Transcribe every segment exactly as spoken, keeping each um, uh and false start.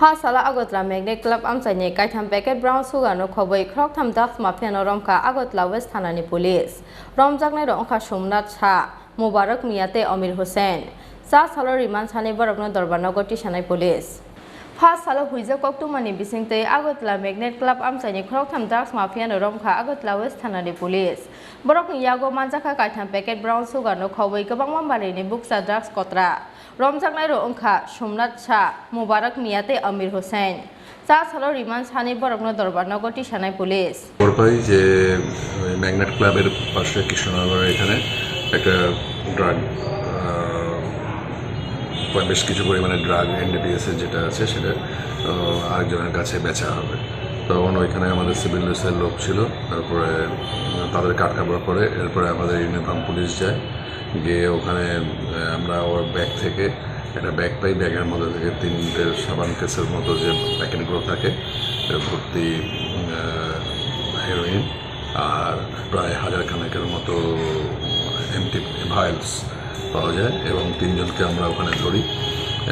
Pha salo Agartala Magnet Club amchaini kaitham packet brown sugar no khobwi khoroktham drugs mafia no romkha Agartala West Thana ni police. Romjaknai rok wngkha Somnath Shah, Mubarak Mia tei Amir Hussain. Cha salo remand sani borok no Dorbar nogo tisanai police. Pha salo huijak koktwma ni bisingtwi Agartala Magnet Club amchaini khoroktham drugs mafia no romkha Agartala West Thana ni police. Borok ni yago manjakha kaitham packet brown sugar no khobwi kwbangma bari ni bukcha drugs kotra. Romjaknai rok wngkha Somnath Shah, Mubarak Mia tei Amir Hussain. Cha salo remand sani borok no Dorbar nogo tisanai police. খবর পাই যে ওই ম্যাগনেট ক্লাবের পাশে কৃষ্ণনগরের এখানে একটা ড্রাগ, বেশ কিছু পরিমাণে ড্রাগ এনডিপিএস এর যেটা আছে সেটা আহ, আরেকজনের কাছে বেচা হবে। তখন ওইখানে আমাদের সিভিল ডিফেন্সের লোক ছিল, তারপরে উম, তাদেরকে আটকাবার পরে এরপরে আমাদের ইউনিফর্ম পুলিশ যায়, গিয়ে ওখানে আহ, আমরা ওর ব্যাগ থেকে একটা ব্যাগ পাই, ব্যাগের মধ্যে থেকে তিনটে সাবান কেসের মতো যে প্যাকেটগুলো থাকে, এর ভর্তি উম, আহ, হেরোইন আর প্রায় হাজার খানেকের মতো এমটি ভাইলস পাওয়া যায় এবং তিনজনকে আমরা ওখানে ধরি।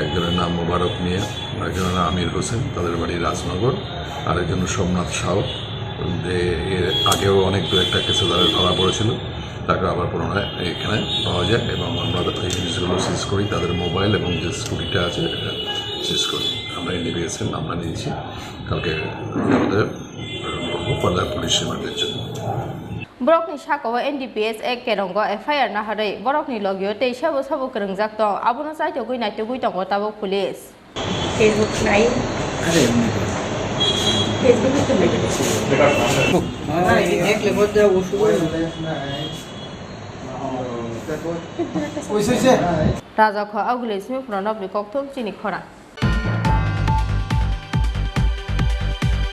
একজনের নাম মোবারক মিয়া, একজনের নাম আমির হোসেন, তাদের বাড়ি রাজনগর, আর একজন সোমনাথ সাউ। যে এর আগেও অনেক দু একটা কেসে তাদের ধরা পড়েছিল, তাকে আবার পুনরায় এখানে পাওয়া যায় এবং আমরা এই জিনিসগুলো সিজ করি, তাদের মোবাইল এবং যে স্কুটিটা আছে এটা সিজ করি। আমরা এনডিপিএস এর মামলা নিয়েছি, কালকে আমাদের করবো ফার্দার পুলিশ রিমান্ডের জন্য। Borokni sakao N D P S Act kerongo F I R naharwi borokni logio tei sabo sabo kwrwngjak tong, abono chaitogwi naitugwi tongo tabuk police. Facebook nai. Are, Facebook to nai. Raja kho agule simi Pranabni kokthum chini khorang.